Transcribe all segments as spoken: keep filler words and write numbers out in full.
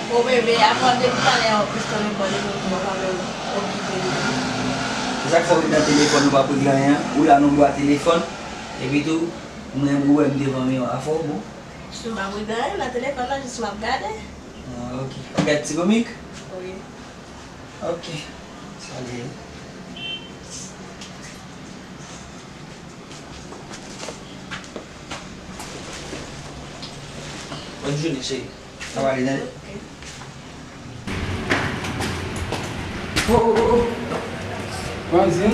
Bon, bebe, apre depi talè, w ap rete nan telefòn, ou pa menm okipe li. Se sa k fè w ret nan telefòn, ou p ap regle anyen. Ou la nan bwa telefòn. Epi tou, mwen, ou wè m devan miwa a, fò w bon. M p ap regle anyen nan telefòn nan, jis m ap gade. Ah, ok. W ap gade Ti Komik? Wi. Ok. Sa l ye. Bòn jounen, cheri. Sa va, Lenel? Oh, oh, oh, oh. Vwazin.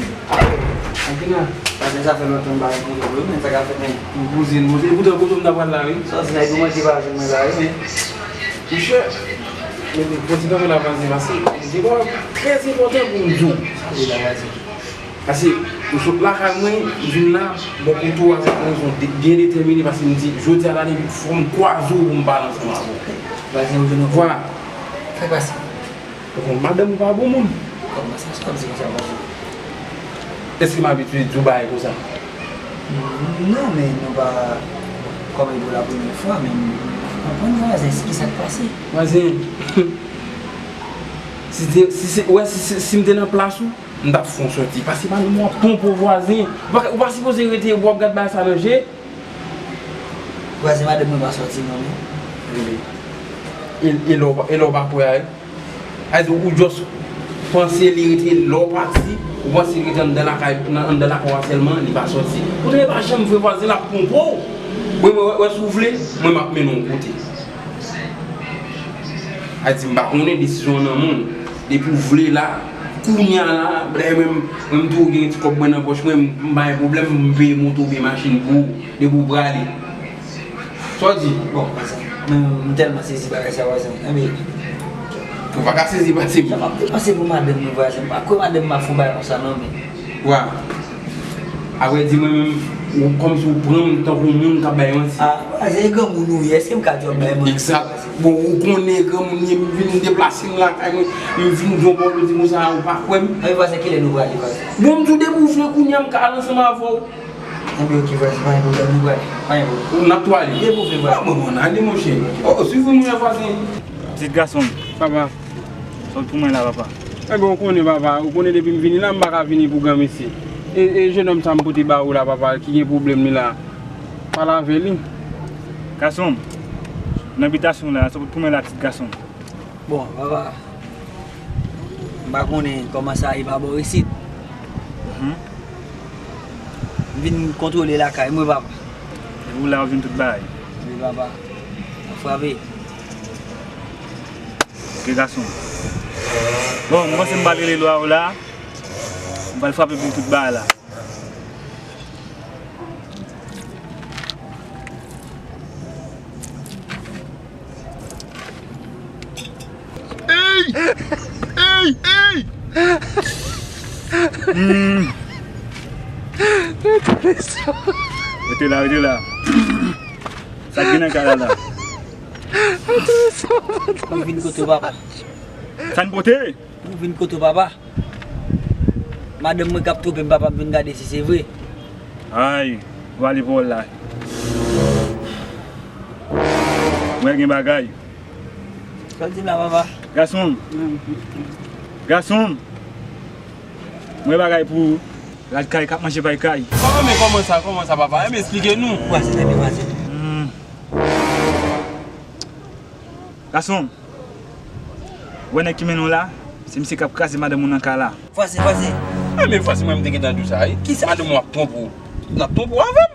Akina. Vwazin, sa fè lontan m pa rankontre w, men sa ka fèt, men. Kouzin, kouzin. E poutan, kote m ta pral la, wi. Sòsi, nèg yo manke pa jwenn mwen la, wi, men. Monchè, men, men, fò di kanpe la, vwazin, paske gen bagay trè enpòtan pou m di w. Sa vle la, vwazin? Paske m sot lakay mwen, m vin la, bò kote w avèk yon rezon de-, byen detèmine, paske m di, jodi a la, depi fò m kwaze w pou m pale ansanm avè w. Vwazin, ou jwenn yon... Vwa. Sa k pase? Ou konn madanm ou pa bon moun. Kòman sa? Sa w ap di konsa, vwazin? Èske m abitye di w bagay konsa? Non, men nou pa kòman pou la premyè fwa, men m konprann, vwazin, se ki sa k pase? Vwazin, si te, si se, wè, si, si, si m te nan plas ou, m t ap fè w sòti. Paske madanm ou ap twonpe w, vwazin. Ou pa, ou pa sipoze rete epi w ap gad bagay sa nan je. Vwazin, madanm mwen pa sòti non, men. E, e lè w pa, e lè w pa kwè a, e? A di ou just panse li rete lè w pati, ou panse li rete anndan lakay, nan, anndan lakay w a sèlman, li pa sòti. Poutan e pa janm vre, vwazin, l ap twonpe w. Mwen, mwen, wè, wè, si w vle, mwen m ap mennen w yon kote. A di m pa konnen, desizyon an nan men w. Depi w vle la, kounye a la, lè mwen, mwen m tou gen ti kòb mwen nan pòch mwen, m pa gen pwoblèm, m peye moto oubyen machin pou ou, depi w prale. Sa w di? Bon, vwazin, mwen, m tèlman sezi bagay sa, vwazin. Enben, ou pa ka sezi pase m. Sa m ap depanse pou madanm mwen, vwazin. M pa kwè madanm m ap fè yon bagay konsa non, men. Wa. Apre di mwen menm, ou kòmsi ou pran m tankou moun k ap bay manti. Ah, vwazin, e granmoun ou ye, èske m ka di w ap bay manti? Egzak. Bon, ou konnen granmoun ye, m vin deplase m lakay mwen, m vin di yon bò, di konsa, ou pa kwè m. Enben, vwazin, kilè nou prale, vwazin? Bon, m di w depi w vle kounye a, m ka al ansanm avè w. Enben, ok, vwazin, pa gen pwoblèm, nou prale. Pa gen pwoblèm. N ap tou ale. Depi w vle, vwazin. Ah, bon, bon, ale, monchè. Oh, swiv mwen, vwazin. Pitit gason m. Papa. Sòt pou mwen la, papa. Enben, ou konnen, papa, ou konnen depi m vini la, m pa ka vini pou granmesi. E, e jennonm sa m pote ba ou la, papa, ki gen pwoblèm li la. Pale avè li. Gason m, nan bitasyon w la, sòt pou mwen la, pitit gason m. Bon, papa, m pa konnen kòman sa ye pa bò isit. Mhm. M vin kontwole lakay mwen, papa. Depi w la, ou jwenn tout bagay. Wi, papa. Ap frape. Ok, gason. Bon, m panse m pral rele lwa yo la. M pral frape pou tout bagay la. Ey! Ey! Ey! Hmm. Rete la, rete la. Sa k gen nan kay la la? Mwen vin kote w, papa. Sa n pote? Mwen vin kote w, papa. Madanm mwen k ap twonpe m, papa, m vin gade si se vre. Ay, ou ale pawòl la. Mwen gen bagay. Sa w di m la, papa? Gason m. Gason m. Mwen bagay pou ou. Rad kay k ap manje pay kay. Papa, men kòman sa, kòman sa, papa? Enben, esplike nou. Vwazin, enben, vwazin. Hmm. Gason m. Ou wè nèg ki mennen w la, se misye k ap kraze madanm ou nan kay la. Vwazin, vwazin. Ah, men vwazin, mwen, m te gentan di w sa, wi. Kisa? Madanm ou ap twonpe w. L ap twonpe w avè m.